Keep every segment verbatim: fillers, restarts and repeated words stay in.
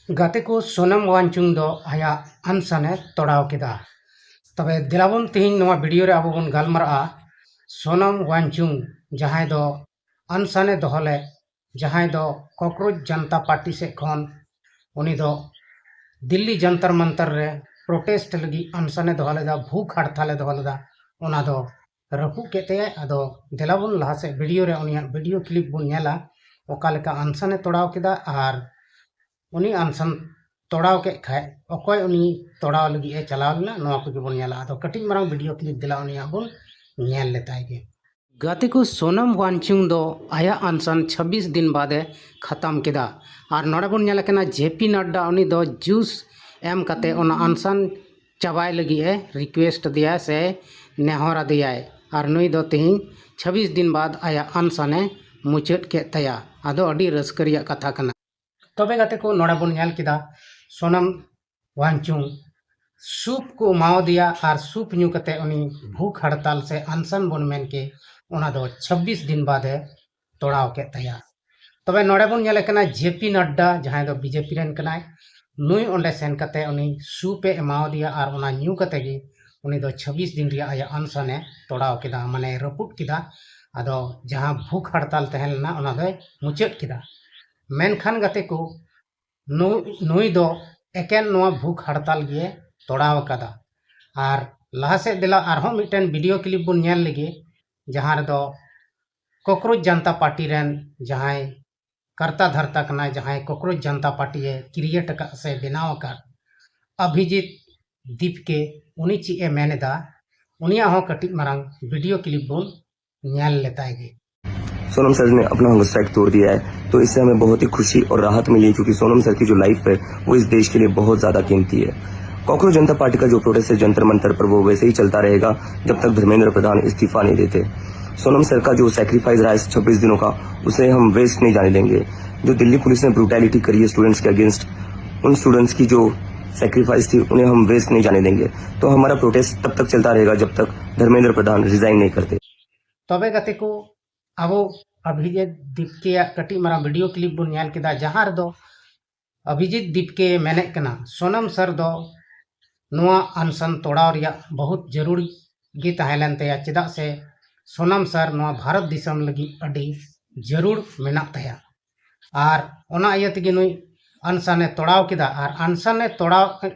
ᱜᱟᱛᱮ ᱠᱚ, ᱥᱳᱱᱟᱢ ᱣᱟᱝᱪᱩᱝ ᱫᱚ ᱟᱭᱟᱜ ᱟᱱᱥᱟᱱᱮ ᱛᱚᱲᱟᱣ ᱠᱮᱫᱟ᱾ ᱛᱚᱵᱮ ᱫᱮᱞᱟᱵᱚᱱ ᱛᱮᱦᱮᱧ ᱱᱚᱣᱟ ᱵᱷᱤᱰᱤᱭᱳ ᱨᱮ ᱟᱵᱚ ᱵᱚᱱ ᱜᱟᱞᱢᱟᱨᱟᱜᱼᱟ ᱥᱳᱱᱟᱢ ᱣᱟᱝᱪᱩᱝ, ᱡᱟᱦᱟᱸᱭ ᱫᱚ ᱟᱱᱥᱟᱱᱮ ᱫᱚᱦᱚ ᱞᱮᱫ, ᱡᱟᱦᱟᱸᱭ ᱫᱚ ᱠᱚᱠᱨᱳᱪ ᱡᱟᱱᱛᱟ ᱯᱟᱨᱴᱤ ᱥᱮᱫ ᱠᱷᱚᱱ ᱩᱱᱤ ᱫᱚ ᱫᱤᱞᱞᱤ ᱡᱚᱱᱛᱚᱨ ᱢᱚᱱᱛᱚᱨ ᱨᱮ ᱯᱨᱚᱴᱮᱥᱴ ᱞᱟᱹᱜᱤᱫ ᱟᱱᱥᱟᱱᱮ ᱫᱚᱦᱚ ᱞᱮᱫᱟ, ᱵᱷᱩᱠ ᱦᱟᱲᱛᱟᱞᱮ ᱫᱚᱦᱚ ᱞᱮᱫᱟ, ᱚᱱᱟ ᱫᱚ ᱨᱟᱹᱯᱩᱫ ᱠᱮᱫ ᱛᱟᱭᱟᱭ᱾ ᱟᱫᱚ ᱫᱮᱞᱟ ᱵᱚᱱ ᱞᱟᱦᱟ ᱥᱮᱫ ᱵᱷᱤᱰᱤᱭᱳ ᱨᱮ ᱩᱱᱤᱭᱟᱜ ᱵᱷᱤᱰᱤᱭᱳ ᱠᱞᱤᱯ ᱵᱚᱱ ᱧᱮᱞᱟ, ᱚᱠᱟ ᱞᱮᱠᱟ ᱟᱱᱥᱟᱱᱮ ᱛᱚᱲᱟᱣ ᱠᱮᱫᱟ ᱟᱨ ᱩᱱᱤ ᱟᱱᱥᱟᱱ ᱛᱚᱲᱟᱣ ᱠᱮᱫ ᱠᱷᱟᱡ ᱚᱠᱚᱭ ᱩᱱᱤ ᱛᱚᱲᱟᱣ ᱞᱟᱹᱜᱤᱫ ᱮ ᱪᱟᱞᱟᱣ ᱞᱮᱱᱟ, ᱱᱚᱣᱟ ᱠᱚᱜᱮ ᱵᱚᱱ ᱧᱮᱞᱟ᱾ ᱟᱫᱚ ᱠᱟᱹᱴᱤᱡ ᱢᱟᱨᱟᱝ ᱵᱷᱤᱰᱤᱭᱳ ᱠᱞᱤᱯ ᱫᱮᱞᱟ ᱩᱱᱤᱭᱟᱜ ᱵᱚᱱ ᱧᱮᱞ ᱞᱮᱛᱟᱭ ᱜᱮ᱾ ᱜᱟᱛᱮ ᱠᱚ, ᱥᱳᱱᱟᱢ ᱣᱟᱱᱪᱩᱝ ᱫᱚ ᱟᱭᱟᱜ ᱟᱱᱥᱟᱱ ᱪᱷᱟᱵᱵᱤᱥ ᱫᱤᱱ ᱵᱟᱫ ᱮ ᱠᱷᱟᱛᱟᱢ ᱠᱮᱫᱟ᱾ ᱟᱨ ᱱᱚᱰᱮ ᱵᱚᱱ ᱧᱮᱞ ᱠᱟᱱᱟ ᱡᱮ ᱯᱤ ᱱᱟᱰᱰᱟ ᱩᱱᱤ ᱫᱚ ᱡᱩᱥ ᱮᱢ ᱠᱟᱛᱮ ᱚᱱᱟ ᱟᱱᱥᱟᱱ ᱪᱟᱵᱟᱭ ᱞᱟᱹᱜᱤᱫ ᱮ ᱨᱤᱠᱩᱭᱮᱥᱴ ᱟᱫᱮᱭᱟ ᱥᱮ ᱱᱮᱦᱚᱨ ᱟᱫᱮᱭᱟᱭ᱾ ᱟᱨ ᱱᱩᱭ ᱫᱚ ᱛᱮᱦᱮᱧ ᱪᱷᱟᱵᱵᱤᱥ ᱫᱤᱱ ᱵᱟᱫ ᱟᱭᱟᱜ ᱟᱱᱥᱟᱱ ᱮ ᱢᱩᱪᱟᱹᱫ ᱠᱮᱫ ᱛᱟᱭᱟ᱾ ᱟᱫᱚ ᱟᱹᱰᱤ ᱨᱟᱹᱥᱠᱟᱹ ᱨᱮᱭᱟᱜ ᱠᱟᱛᱷᱟ ᱠᱟᱱᱟ᱾ ᱛᱚᱵᱮ ᱜᱟᱛᱮ ᱠᱚ, ᱱᱚᱰᱮ ᱵᱚᱱ ᱧᱮᱞ ᱠᱮᱫᱟ ᱥᱳᱱᱟᱢ ᱣᱟᱝᱪᱩᱝ ᱥᱩᱯ ᱠᱚ ᱮᱢᱟᱣᱟᱫᱮᱭᱟ ᱟᱨ ᱥᱩᱯ ᱧᱩ ᱠᱟᱛᱮ ᱩᱱᱤ ᱵᱷᱩᱠ ᱦᱟᱲᱛᱟᱞ ᱥᱮ ᱟᱱᱥᱟᱱ ᱵᱚᱱ ᱢᱮᱱ ᱠᱮ, ᱚᱱᱟ ᱫᱚ ᱪᱷᱟᱵᱵᱤᱥ ᱫᱤᱱ ᱵᱟᱫ ᱮ ᱛᱚᱲᱟᱣ ᱠᱮᱫ ᱛᱟᱭᱟ᱾ ᱛᱚᱵᱮ ᱱᱚᱰᱮ ᱵᱚᱱ ᱧᱮᱞᱮ ᱠᱟᱱᱟ ᱡᱮ ᱯᱤ ᱱᱟᱰᱰᱟ, ᱡᱟᱦᱟᱸᱭ ᱫᱚ ᱵᱤ ᱡᱮ ᱯᱤ ᱨᱮᱱ ᱠᱟᱱᱟᱭ, ᱱᱩᱭ ᱚᱸᱰᱮ ᱥᱮᱱ ᱠᱟᱛᱮ ᱩᱱᱤ ᱥᱩᱯ ᱮ ᱮᱢᱟᱣᱟᱫᱮᱭᱟ ᱟᱨ ᱚᱱᱟ ᱧᱩ ᱠᱟᱛᱮ ᱜᱮ ᱩᱱᱤ ᱫᱚ ᱪᱷᱟᱵᱵᱤᱥ ᱫᱤᱱ ᱨᱮᱭᱟᱜ ᱟᱭᱟᱜ ᱟᱱᱥᱟᱱ ᱮ ᱛᱚᱲᱟᱣ ᱠᱮᱫᱟ, ᱢᱟᱱᱮ ᱨᱟᱹᱯᱩᱫ ᱠᱮᱫᱟ᱾ ᱟᱫᱚ ᱡᱟᱦᱟᱸ ᱵᱷᱩᱠ ᱦᱟᱲᱛᱟᱞ ᱛᱟᱦᱮᱸ ᱞᱮᱱᱟ ᱚᱱᱟ ᱫᱚᱭ ᱢᱩᱪᱟᱹᱫ ᱠᱮᱫᱟ᱾ ᱢᱮᱱᱠᱷᱟᱱ ᱜᱟᱛᱮ ᱠᱚ, ᱱᱩᱭ, ᱱᱩᱭ ᱫᱚ ᱮᱠᱮᱱ ᱱᱚᱣᱟ ᱵᱷᱩᱠ ᱦᱟᱲᱛᱟᱞ ᱜᱮ ᱛᱚᱲᱟᱣ ᱟᱠᱟᱫᱟ᱾ ᱟᱨ ᱞᱟᱦᱟ ᱥᱮᱫ ᱫᱮᱞᱟ ᱟᱨᱦᱚᱸ ᱢᱤᱫᱴᱮᱱ ᱵᱷᱤᱰᱤᱭᱳ ᱠᱞᱤᱯ ᱵᱚᱱ ᱧᱮᱞ ᱞᱮᱜᱮ, ᱡᱟᱦᱟᱸ ᱨᱮᱫᱚ ᱠᱚᱠᱨᱳᱪ ᱡᱟᱱᱛᱟ ᱯᱟᱨᱴᱤ ᱨᱮᱱ ᱡᱟᱦᱟᱸᱭ ᱠᱟᱨᱛᱟ ᱫᱷᱟᱨᱛᱟ ᱠᱟᱱᱟᱭ, ᱡᱟᱦᱟᱸᱭ ᱠᱚᱠᱨᱳᱪ ᱡᱟᱱᱛᱟ ᱯᱟᱨᱴᱤ ᱮ ᱠᱨᱤᱭᱮᱴ ᱟᱠᱟᱫ ᱥᱮ ᱵᱮᱱᱟᱣ ᱟᱠᱟᱫ, ᱚᱵᱷᱤᱡᱤᱛ ᱫᱤᱯᱠᱮ, ᱩᱱᱤ ᱪᱮᱫ ᱮ ᱢᱮᱱ ᱮᱫᱟ, ᱩᱱᱤᱭᱟᱜ ᱦᱚᱸ ᱠᱟᱹᱴᱤᱡ ᱢᱟᱨᱟᱝ ᱵᱷᱤᱰᱤᱭᱳ ᱠᱞᱤᱯ ᱵᱚᱱ ᱧᱮᱞ ᱞᱮᱛᱟᱭ ᱜᱮ᱾ सोनम सर ने अपना हंगर स्ट्राइक तोड़ दिया है, तो इससे हमें बहुत ही खुशी और राहत मिली, क्योंकि सोनम सर की जो लाइफ है, वो इस देश के लिए बहुत ज्यादा कीमती है। कॉकरोच जनता पार्टी का जो प्रोटेस्ट है जंतर मंतर पर, वो वैसे ही चलता रहेगा जब तक धर्मेंद्र प्रधान इस्तीफा नहीं देते। सोनम सर का जो सैक्रिफाइस रहा है छब्बीस दिनों का, उसे हम वेस्ट नहीं जाने देंगे। जो दिल्ली पुलिस ने ब्रूटैलिटी करी है स्टूडेंट्स के अगेंस्ट, उन स्टूडेंट्स की जो सैक्रिफाइस थी, उन्हें हम वेस्ट नहीं जाने देंगे। तो हमारा प्रोटेस्ट तब तक चलता रहेगा जब तक धर्मेंद्र प्रधान रिजाइन नहीं करते। ᱛᱚᱵᱮ ᱜᱟᱛᱮ ᱠᱚ, ᱟᱵᱚ ᱚᱵᱷᱤᱡᱤᱛ ᱫᱤᱯᱠᱮᱭᱟᱜ ᱠᱟᱹᱴᱤᱡ ᱢᱟᱨᱟᱝ ᱵᱷᱤᱰᱤᱭᱳ ᱠᱞᱤᱯ ᱵᱚᱱ ᱧᱮᱞ ᱠᱮᱫᱟ, ᱡᱟᱦᱟᱸ ᱨᱮᱫᱚ ᱚᱵᱷᱤᱡᱤᱛ ᱫᱤᱯᱠᱮ ᱢᱮᱱᱮᱫ ᱠᱟᱱᱟ, ᱥᱚᱱᱟᱢ ᱥᱟᱨ ᱫᱚ ᱱᱚᱣᱟ ᱟᱱᱥᱟᱱ ᱛᱚᱲᱟᱣ ᱨᱮᱭᱟᱜ ᱵᱚᱦᱩᱛ ᱡᱟᱹᱨᱩᱲ ᱜᱮ ᱛᱟᱦᱮᱸ ᱞᱮᱱ ᱛᱟᱭᱟ, ᱪᱮᱫᱟᱜ ᱥᱮ ᱥᱚᱱᱟᱢ ᱥᱟᱨ ᱱᱚᱣᱟ ᱵᱷᱟᱨᱚᱛ ᱫᱤᱥᱚᱢ ᱞᱟᱹᱜᱤᱫ ᱟᱹᱰᱤ ᱡᱟᱹᱨᱩᱲ ᱢᱮᱱᱟᱜ ᱛᱟᱭᱟ᱾ ᱟᱨ ᱚᱱᱟ ᱤᱭᱟᱹ ᱛᱮᱜᱮ ᱱᱩᱭ ᱟᱱᱥᱟᱱᱮ ᱛᱚᱲᱟᱣ ᱠᱮᱫᱟ᱾ ᱟᱨ ᱟᱱᱥᱟᱱᱮ ᱛᱚᱲᱟᱣ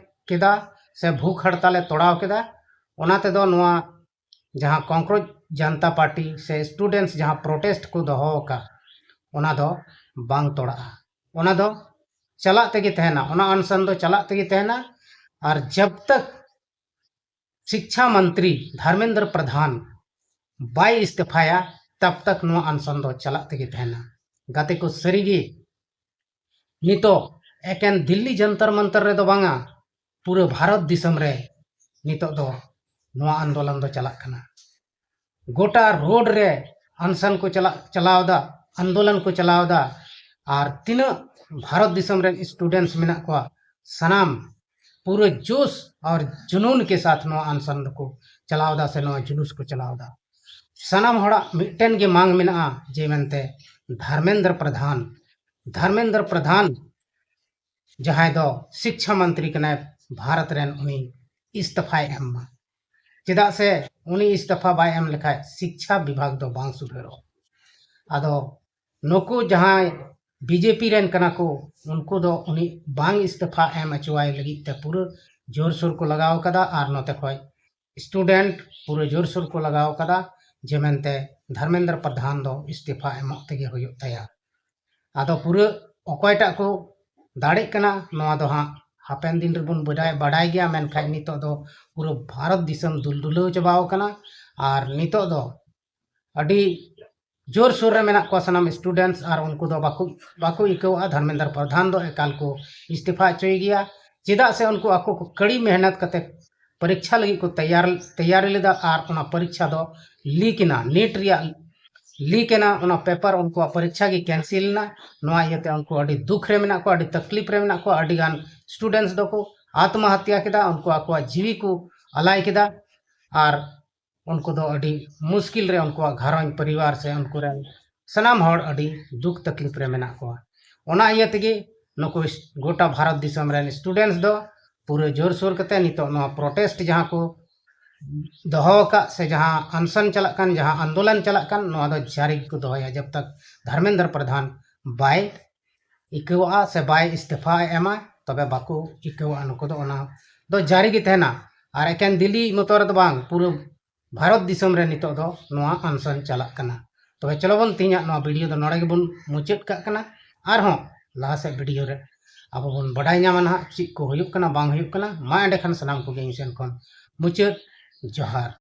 ᱠᱮᱫᱟ ᱥᱮ ᱵᱷᱩᱠ ᱦᱟᱲᱛᱟᱞᱮ ᱛᱚᱲᱟᱣ ᱠᱮᱫᱟ, ᱚᱱᱟ ᱛᱮᱫᱚ ᱱᱚᱣᱟ ᱡᱟᱦᱟᱸ ᱠᱚᱠᱨᱚᱡᱽ ᱡᱟᱱᱛᱟ ᱯᱟᱨᱴᱤ ᱥᱮ ᱥᱴᱩᱰᱮᱱᱴᱥ ᱡᱟᱦᱟᱸ ᱯᱨᱚᱴᱮᱥᱴ ᱠᱚ ᱫᱚᱦᱚ ᱟᱠᱟᱫ, ᱚᱱᱟ ᱫᱚ ᱵᱟᱝ ᱛᱚᱲᱟᱜᱼᱟ᱾ ᱚᱱᱟ ᱫᱚ ᱪᱟᱞᱟᱜ ᱛᱮᱜᱮ ᱛᱟᱦᱮᱱᱟ, ᱚᱱᱟ ᱟᱱᱥᱟᱱ ᱫᱚ ᱪᱟᱞᱟᱜ ᱛᱮᱜᱮ ᱛᱟᱦᱮᱱᱟ᱾ ᱟᱨ ᱡᱟᱵ ᱛᱟᱠ ᱥᱤᱠᱪᱷᱟ ᱢᱚᱱᱛᱨᱤ ᱫᱷᱚᱨᱢᱮᱱᱫᱨᱚ ᱯᱨᱚᱫᱷᱟᱱ ᱵᱟᱭ ᱤᱥᱛᱤᱯᱷᱟᱭᱟ, ᱛᱟᱵ ᱛᱟᱠ ᱱᱚᱣᱟ ᱟᱱᱥᱟᱱ ᱫᱚ ᱪᱟᱞᱟᱜ ᱛᱮᱜᱮ ᱛᱟᱦᱮᱱᱟ᱾ ᱜᱟᱛᱮ ᱠᱚ, ᱥᱟᱹᱨᱤᱜᱮ ᱱᱤᱛᱚᱜ ᱮᱠᱮᱱ ᱫᱤᱞᱞᱤ ᱡᱚᱱᱛᱚᱨ ᱢᱚᱱᱛᱚᱨ ᱨᱮᱫᱚ ᱵᱟᱝᱟ, ᱯᱩᱨᱟᱹ ᱵᱷᱟᱨᱚᱛ ᱫᱤᱥᱚᱢ ᱨᱮ ᱱᱤᱛᱚᱜ ᱫᱚ ᱱᱚᱣᱟ ᱟᱱᱫᱳᱞᱚᱱ ᱫᱚ ᱪᱟᱞᱟᱜ ᱠᱟᱱᱟ᱾ ᱜᱚᱴᱟ ᱨᱳᱰ ᱨᱮ ᱟᱱᱥᱟᱱ ᱠᱚ ᱪᱟᱞᱟᱜ, ᱪᱟᱞᱟᱣ ᱮᱫᱟ, ᱟᱱᱫᱳᱞᱚᱱ ᱠᱚ ᱪᱟᱞᱟᱣ ᱮᱫᱟ᱾ ᱟᱨ ᱛᱤᱱᱟᱹᱜ ᱵᱷᱟᱨᱚᱛ ᱫᱤᱥᱚᱢ ᱨᱮᱱ ᱥᱴᱩᱰᱮᱱᱴᱥ ᱢᱮᱱᱟᱜ ᱠᱚᱣᱟ, ᱥᱟᱱᱟᱢ ᱯᱩᱨᱟᱹ ᱡᱳᱥ ᱟᱨ ᱡᱩᱱᱩᱱ ᱠᱮ ᱥᱟᱛᱷ ᱱᱚᱣᱟ ᱟᱱᱥᱟᱱ ᱫᱚᱠᱚ ᱪᱟᱞᱟᱣ ᱮᱫᱟ ᱥᱮ ᱱᱚᱣᱟ ᱡᱩᱞᱩᱥ ᱠᱚ ᱪᱟᱞᱟᱣ ᱮᱫᱟ᱾ ᱥᱟᱱᱟᱢ ᱦᱚᱲᱟᱜ ᱢᱤᱫᱴᱮᱱ ᱜᱮ ᱢᱟᱝ ᱢᱮᱱᱟᱜᱼᱟ, ᱡᱮ ᱢᱮᱱᱛᱮ ᱫᱷᱚᱨᱢᱮᱱᱫᱨᱚ ᱯᱨᱚᱫᱷᱟᱱ, ᱫᱷᱚᱨᱢᱮᱱᱫᱨᱚ ᱯᱨᱚᱫᱷᱟᱱ ᱡᱟᱦᱟᱸᱭ ᱫᱚ ᱥᱤᱠᱪᱷᱟ ᱢᱚᱱᱛᱨᱤ ᱠᱟᱱᱟᱭ ᱵᱷᱟᱨᱚᱛ ᱨᱮᱱ, ᱩᱱᱤ ᱤᱥᱛᱤᱯᱷᱟᱭ ᱮᱢ ᱢᱟ᱾ ᱪᱮᱫᱟᱜ ᱥᱮ ᱩᱱᱤ ᱤᱥᱛᱤᱯᱷᱟ ᱵᱟᱭ ᱮᱢ ᱞᱮᱠᱷᱟᱡ ᱥᱤᱠᱪᱷᱟ ᱵᱤᱵᱷᱟᱜᱽ ᱫᱚ ᱵᱟᱝ ᱥᱩᱫᱷᱟᱹᱨᱚᱜᱼᱟ᱾ ᱟᱫᱚ ᱱᱩᱠᱩ ᱡᱟᱦᱟᱸᱭ ᱵᱤᱡᱮᱯᱤ ᱨᱮᱱ ᱠᱟᱱᱟ ᱠᱚ, ᱩᱱᱠᱩ ᱫᱚ ᱩᱱᱤ ᱵᱟᱝ ᱤᱥᱛᱤᱯᱷᱟ ᱮᱢ ᱦᱚᱪᱚᱣᱟᱭ ᱞᱟᱹᱜᱤᱫ ᱛᱮ ᱯᱩᱨᱟᱹ ᱡᱳᱨᱥᱳᱨ ᱠᱚ ᱞᱟᱜᱟᱣ ᱠᱟᱫᱟ᱾ ᱟᱨ ᱱᱚᱛᱮ ᱠᱷᱚᱡ ᱥᱴᱩᱰᱮᱱᱴ ᱯᱩᱨᱟᱹ ᱡᱳᱨᱥᱳᱨ ᱠᱚ ᱞᱟᱜᱟᱣ ᱠᱟᱫᱟ ᱡᱮ ᱢᱮᱱᱛᱮ ᱫᱷᱚᱨᱢᱮᱱᱫᱨᱚ ᱯᱨᱚᱫᱷᱟᱱ ᱫᱚ ᱤᱥᱛᱤᱯᱷᱟ ᱮᱢᱚᱜ ᱛᱮᱜᱮ ᱦᱩᱭᱩᱜ ᱛᱟᱭᱟ᱾ ᱟᱫᱚ ᱯᱩᱨᱟᱹ ᱚᱠᱚᱭᱴᱟᱜ ᱠᱚ ᱫᱟᱲᱮᱜ ᱠᱟᱱᱟ, ᱱᱚᱣᱟ ᱫᱚ ᱦᱟᱸᱜ ᱦᱟᱯᱮᱱ ᱫᱤᱱ ᱨᱮᱵᱚᱱ ᱵᱟᱰᱟᱭ, ᱵᱟᱰᱟᱭ ᱜᱮᱭᱟ᱾ ᱢᱮᱱᱠᱷᱟᱱ ᱱᱤᱛᱚᱜ ᱫᱚ ᱯᱩᱨᱟᱹ ᱵᱷᱟᱨᱚᱛ ᱫᱤᱥᱚᱢ ᱫᱩᱞᱫᱩᱞᱟᱹᱣ ᱪᱟᱵᱟᱣ ᱠᱟᱱᱟ᱾ ᱟᱨ ᱱᱤᱛᱚᱜ ᱫᱚ ᱟᱹᱰᱤ ᱡᱳᱨᱥᱳᱨ ᱨᱮ ᱢᱮᱱᱟᱜ ᱠᱚᱣᱟ ᱥᱟᱱᱟᱢ ᱥᱴᱩᱰᱮᱱᱴᱥ, ᱟᱨ ᱩᱱᱠᱩ ᱫᱚ ᱵᱟᱠᱚ, ᱵᱟᱠᱚ ᱟᱹᱭᱠᱟᱹᱣᱟ ᱫᱷᱚᱨᱢᱮᱱᱫᱨᱚ ᱯᱨᱚᱫᱷᱟᱱ ᱫᱚ ᱮᱠᱟᱞ ᱠᱚ ᱤᱥᱛᱤᱯᱷᱟ ᱦᱚᱪᱚᱭ ᱜᱮᱭᱟ᱾ ᱪᱮᱫᱟᱜ ᱥᱮ ᱩᱱᱠᱩ ᱟᱠᱚ ᱠᱚ ᱠᱟᱹᱲᱤ ᱢᱮᱦᱱᱚᱛ ᱠᱟᱛᱮ ᱯᱚᱨᱤᱠᱠᱷᱟ ᱞᱟᱹᱜᱤᱫ ᱠᱚ ᱛᱮᱭᱟᱨ, ᱛᱮᱭᱟᱨᱤ ᱞᱮᱫᱟ, ᱟᱨ ᱚᱱᱟ ᱯᱚᱨᱤᱠᱠᱷᱟ ᱫᱚ ᱞᱤᱠ ᱮᱱᱟ, ᱱᱮᱴ ᱨᱮᱭᱟᱜ ᱞᱤᱠ ᱮᱱᱟ, ᱚᱱᱟ ᱯᱮᱯᱟᱨ ᱩᱱᱠᱩᱣᱟᱜ ᱯᱚᱨᱤᱠᱠᱷᱟ ᱜᱮ ᱠᱮᱱᱥᱤᱞ ᱮᱱᱟ᱾ ᱱᱚᱣᱟ ᱤᱭᱟᱹᱛᱮ ᱩᱱᱠᱩ ᱟᱹᱰᱤ ᱫᱩᱠ ᱨᱮ ᱢᱮᱱᱟᱜ ᱠᱚᱣᱟ, ᱟᱹᱰᱤ ᱛᱟᱠᱞᱤᱯ ᱨᱮ ᱢᱮᱱᱟᱜ ᱠᱚᱣᱟ᱾ ᱟᱹᱰᱤ ᱜᱟᱱ ᱥᱴᱩᱰᱮᱱᱴᱥ ᱫᱚᱠᱚ ᱟᱛᱢᱚᱦᱚᱛᱛᱟ ᱠᱮᱫᱟ, ᱩᱱᱠᱩ ᱟᱠᱚᱣᱟᱜ ᱡᱤᱣᱤ ᱠᱚ ᱟᱞᱟᱭ ᱠᱮᱫᱟ᱾ ᱟᱨ ᱩᱱᱠᱩ ᱫᱚ ᱟᱹᱰᱤ ᱢᱩᱥᱠᱤᱞ ᱨᱮ ᱩᱱᱠᱩᱣᱟᱜ ᱜᱷᱟᱨᱚᱸᱡᱽ ᱯᱚᱨᱤᱵᱟᱨ ᱥᱮ ᱩᱱᱠᱩ ᱨᱮᱱ ᱥᱟᱱᱟᱢ ᱦᱚᱲ ᱟᱹᱰᱤ ᱫᱩᱠ ᱛᱟᱠᱞᱤᱯ ᱨᱮ ᱢᱮᱱᱟᱜ ᱠᱚᱣᱟ᱾ ᱚᱱᱟ ᱤᱭᱟᱹ ᱛᱮᱜᱮ ᱱᱩᱠᱩ ᱜᱚᱴᱟ ᱵᱷᱟᱨᱚᱛ ᱫᱤᱥᱚᱢ ᱨᱮᱱ ᱥᱴᱩᱰᱮᱱᱴᱥ ᱫᱚ ᱯᱩᱨᱟᱹ ᱡᱳᱨᱥᱳᱨ ᱠᱟᱛᱮ ᱱᱤᱛᱚᱜ ᱱᱚᱣᱟ ᱯᱨᱚᱴᱮᱥᱴ ᱡᱟᱦᱟᱸ ᱠᱚ ᱫᱚᱦᱚ ᱟᱠᱟᱫ ᱥᱮ ᱡᱟᱦᱟᱸ ᱟᱱᱥᱟᱱ ᱪᱟᱞᱟᱜ ᱠᱟᱱ, ᱡᱟᱦᱟᱸ ᱟᱱᱫᱳᱞᱚᱱ ᱪᱟᱞᱟᱜ ᱠᱟᱱ, ᱱᱚᱣᱟ ᱫᱚ ᱡᱟᱹᱨᱤ ᱜᱮᱠᱚ ᱫᱚᱦᱚᱭᱟ ᱡᱟᱵ ᱛᱟᱠ ᱫᱷᱚᱨᱢᱮᱱᱫᱨᱚ ᱯᱨᱚᱫᱷᱟᱱ ᱵᱟᱭ ᱤᱠᱟᱹᱣᱟᱜᱼᱟ ᱥᱮ ᱵᱟᱭ ᱤᱥᱛᱤᱯᱷᱟ ᱮ ᱮᱢᱟ, ᱛᱚᱵᱮ ᱵᱟᱠᱚ ᱤᱠᱟᱹᱣᱟᱜᱼᱟ᱾ ᱱᱩᱠᱩ ᱫᱚ ᱚᱱᱟ ᱫᱚ ᱡᱟᱹᱨᱤ ᱜᱮ ᱛᱟᱦᱮᱱᱟ᱾ ᱟᱨ ᱮᱠᱮᱱ ᱫᱤᱞᱞᱤ ᱢᱚᱛᱚ ᱨᱮᱫᱚ ᱵᱟᱝ, ᱯᱩᱨᱟᱹ ᱵᱷᱟᱨᱚᱛ ᱫᱤᱥᱚᱢ ᱨᱮ ᱱᱤᱛᱚᱜ ᱫᱚ ᱱᱚᱣᱟ ᱟᱱᱥᱟᱱ ᱪᱟᱞᱟᱜ ᱠᱟᱱᱟ᱾ ᱛᱚᱵᱮ ᱪᱚᱞᱚ ᱵᱚᱱ, ᱛᱮᱦᱮᱧᱟᱜ ᱱᱚᱣᱟ ᱵᱷᱤᱰᱤᱭᱳ ᱫᱚ ᱱᱚᱰᱮ ᱜᱮᱵᱚᱱ ᱢᱩᱪᱟᱹᱫ ᱠᱟᱜ ᱠᱟᱱᱟ᱾ ᱟᱨᱦᱚᱸ ᱞᱟᱦᱟ ᱥᱮᱫ ᱵᱷᱤᱰᱤᱭᱳ ᱨᱮ ᱟᱵᱚ ᱵᱚᱱ ᱵᱟᱰᱟᱭ ᱧᱟᱢᱟ ᱱᱟᱦᱟᱜ ᱪᱮᱫ ᱠᱚ ᱦᱩᱭᱩᱜ ᱠᱟᱱᱟ, ᱵᱟᱝ ᱦᱩᱭᱩᱜ ᱠᱟᱱᱟ᱾ ᱢᱟ ᱮᱸᱰᱮᱠᱷᱟᱱ ᱥᱟᱱᱟᱢ ᱠᱚᱜᱮ ᱤᱧ ᱥᱮᱱ ᱠᱷᱚᱱ ᱢᱩᱪᱟᱹᱫ ᱡᱚᱦᱟᱨ᱾